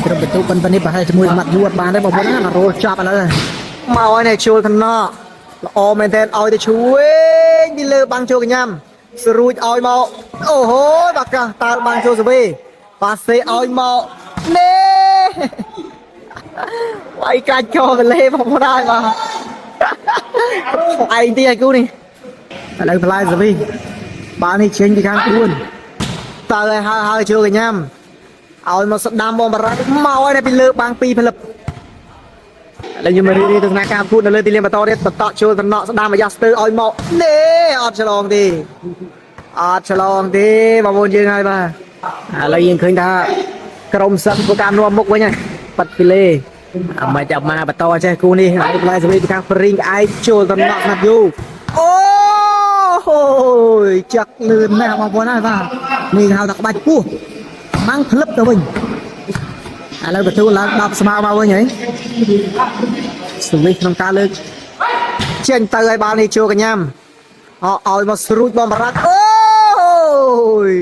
ត្រឹមបន្ទុកប៉ុណ្ណេះប្រហែលជាមួយម៉ាត់យួតបានទេបងប្អូនណារោលចាប់ឥឡូវ មកហើយនេះជួលថ្នាក់ល្អមែនទែនឲ្យទៅជួយពីលើបាំងចូលកញ្ញាំស្រួចឲ្យមកអូហូបាកាសតើបាំងចូលសវីប៉ាសេឲ្យមកនេះវាយកាច់កកលេបងប្អូនហើយបាទឯងទីឲ្យគូនេះ ឥឡូវផ្លែសវី បាល់នេះចេញពីខាងខ្លួនតើឲ្យហើយហើយចូលកញ្ញាំឲ្យមកស្ដាំបងបារ៉ាត់មកហើយនេះពីលើបាំងពីរផ្លឹប ឥឡូវខ្ញុំមករីករាយទស្សនាការប្រកួតនៅលើទីលានបន្តទៀតបន្តចូលតំណក់ស្ដាំអាយ៉ាស្ទើឲ្យមក នេះអត់ឆ្លងទេអត់ឆ្លងទេបងប្អូនយើងហើយបាទ ឥឡូវយើងឃើញថាក្រុមសឹកធ្វើការនាំមុខវិញហើយប៉ាត់ពីលេអាមិនចាប់មកបន្តចេះគូនេះហើយផ្លែសវីពីខាងព្រីងឯកចូលតំណក់ស្នាប់យូ អូហូយ ចាក់លឿនណាស់បងប្អូនហើយបាទនេះគេហៅថាក្បាច់ពោះបាំងផ្លឹបទៅវិញឥឡូវបន្ទូឡើង10ស្មើមកវិញហើយសវីក្នុងការលើក ចេញទៅឲ្យបាល់នេះចូលកញ្ញាំអឲ្យមកស្រួចបំរ៉ាត់អូយ